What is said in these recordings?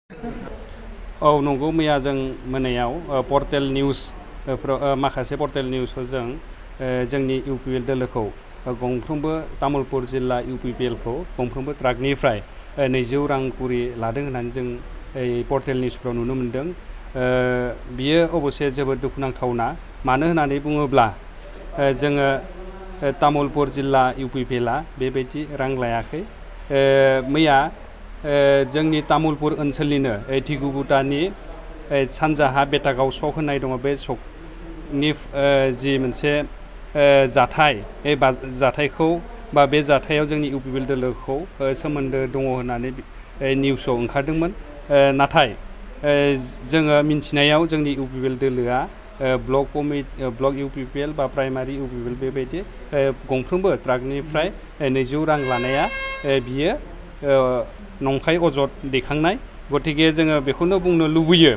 औ नंगौ मैया जों मोनायाव पर्टेल निउस माखासे पर्टेल निउसफोरजों जोंनि इउपिपिएल दोलोखौ गंफ्रोमबो तामुलपुर जिल्ला इउपिपिएलखौ गंफ्रोमबो ट्राकनिफ्राय 200 रां कुरि लादों होननानै जों पर्टेल निउसफ्राव नुनो मोनदों। बियो अबसे जोबोद दुखुनांथावना, मानो होननानै बुङोब्ला जोङो तामुलपुर जिल्ला इउपिपिएलआ बेबायदि रां लायाखै। मैया जोंनि तामुलपुर ओनसोलनिनो थिगुगुटानि सानजाहा बेटागाव सक होननाय दङ, बे सकनि जि मोनसे जाथाय, जाथायखौ बा बे जाथायाव जोंनि इउपिपिएल दोलोखौ सोमोन्दो दङ होननानै निउसाव ओंखारदोंमोन। नाथाय जोङो मिन्थिनायाव जोंनि इउपिपिएल दोलोआ ब्लक इउपिपिएल बा प्राइमारि इउपिपिएल बेबायदि गंफ्रोमबो ट्राकनिफ्राय 200 रां लानाया बियो नंखाय अजद दैखांनाय। गतिके जोङो बेखौनो बुंनो लुबैयो,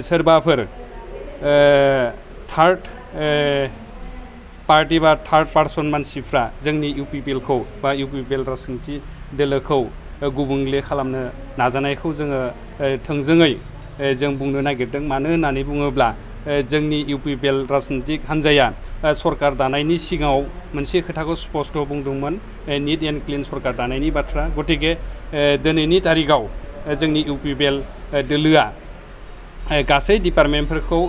सोरबाफोर थार्ड पार्टी बा थार्ड पार्सन मानसिफ्रा जोंनि इउपिपिएलखौ बा इउपिपिएल राजखान्थि दोलोखौ गुबुंले खालामनो नाजानायखौ जोङो थोंजोङै जों बुंनो नागिरदों। मानो होननानै बुङोब्ला जोंनि इउपिपिएल राजनैतिक हान्जाया सरकार दानायनि सिगाङाव मोनसे खोथाखौ स्पष्ट बुंदोंमोन, निट एन्ड क्लिन सरकार दानायनि बाथ्रा। गतिके दिनैनि तारिखाव जोंनि इउपिपिएल दोलोआ गासै डिपार्टमेन्टफोरखौ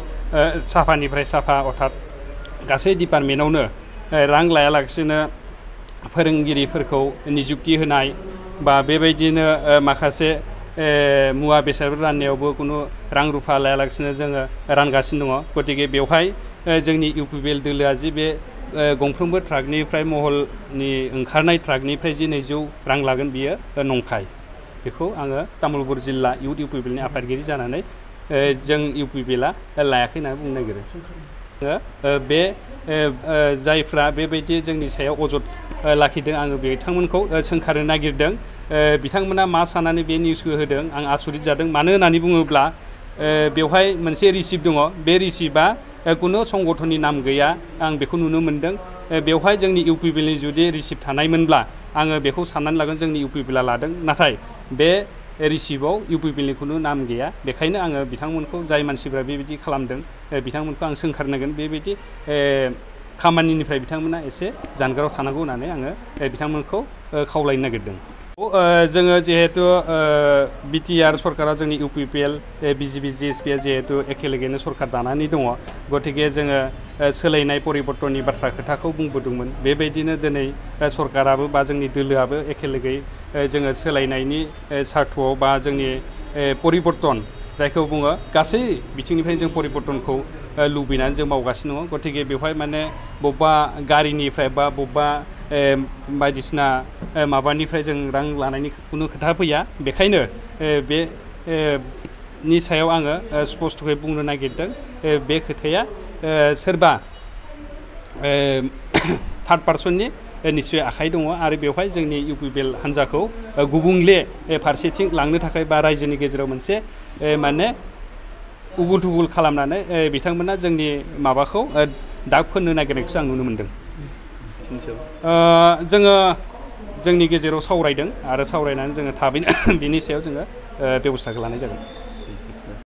साफानिफ्राय साफा अर्थात गासै डिपार्टमेन्टआवनो रां लायालासिनो फोरोंगिरिफोरखौ निजुक्ति होनाय बा बेबायदिनो माखासे मुवा बेसादफोर राननायावबो खुनु रां रुफा लायालासिनो जोङो रानगासिनो दङ। गतिके बेवहाय जोंनि इउपिपिएल दोलोआ जि बे गंफ्रोमबो ट्राकनिफ्राय महलनि ओंखारनाय ट्राकनिफ्राय जि 200 रां लागोन, बियो नंखाय। बेखौ आङो तामुलपुर जिल्ला इउथ इउपिपिएलनि आफादगिरि जानानै जों इउपिपिएलआ लायाखै होनना बुंनो नागिरो। बे जायफ्रा बेबायदि जोंनि सायाव अजद लाखिदों, आङो बिथांमोनखौ सोंखारनो नागिरदों। बिथांमोना मा साननानै बे निउसखौ होदों, आं आसरित जादों। मानो होननानै बुङोब्ला बेवहाय मोनसे रिसिप्ट दङ, बे रिसिप्टआ खुनु संगठननि नाम गैया, आं बेखौ नुनो मोनदों। बेवहाय जोंनि इउपिपिएलनि जुदि रिसिप्ट थानायमोनब्ला आङो बेखौ साननानै लागोन जोंनि इउपिपिएलआ लादों। नाथाय बे रिसिप्टआव इउपिपिएलनि खुनु नाम गैया। बेखायनो आङो बिथांमोनखौ, जाय मानसिफ्रा बेबायदि खालामदों, बिथांमोनखौ आं सोंखारनांगोन। बेबायदि खामानिनिफ्राय बिथांमोना एसे जानगाराव थानांगौ होननानै आङो बिथांमोनखौ खावलायनो नागिरदों। जोङो जिहेतु बिटिआर सरकारा जोंनि इउपिपिएल बिजेपि जिएसपिआ जिहेतु एखेलेगेनो सरकार दानानै दङ, गतिके जोङो सोलायनाय परिबर्तननि बाथ्रा खोथाखौ बुंबोदोंमोन। बेबायदिनो दिनै सरकाराबो बा जोंनि दोलोआबो एखेलेगै जोङो सोलायनायनि सार्थआव बा जोंनि परिबर्तन जायखौ बुङो गासै बिथिंनिफ्राय जों परिबर्तनखौ लुबैनानै जों मावगासिनो दङ। गतिके बेवहाय माने बबेबा गारिनिफ्राय बा बबेबा बायदिसिना माबानिफ्राय जों रां लानायनि खुनु खोथा फैया। बेखायनो बेनि सायाव आङो स्पष्टयै बुंनो नागिरदों, बे खोथाया सोरबा थार्ड पार्सननि निस्सय आखाइ दङ आरो बेवहाय जोंनि इउपिपिएल हान्जाखौ गुबुंले फारसेथिं लांनो थाखाय बा रायजोनि गेजेराव मोनसे माने उबुल थुबुल खालामनानै बिथांमोना जोंनि माबाखौ दाग फोननो नागिरनायखौसो आं नुनो मोनदों। जोङो जोंनि गेजेराव सावरायदों आरो सावरायनानै जोङो थाबैनो बिनि सायाव जोङो बेबस्थाखौ लानाय जागोन।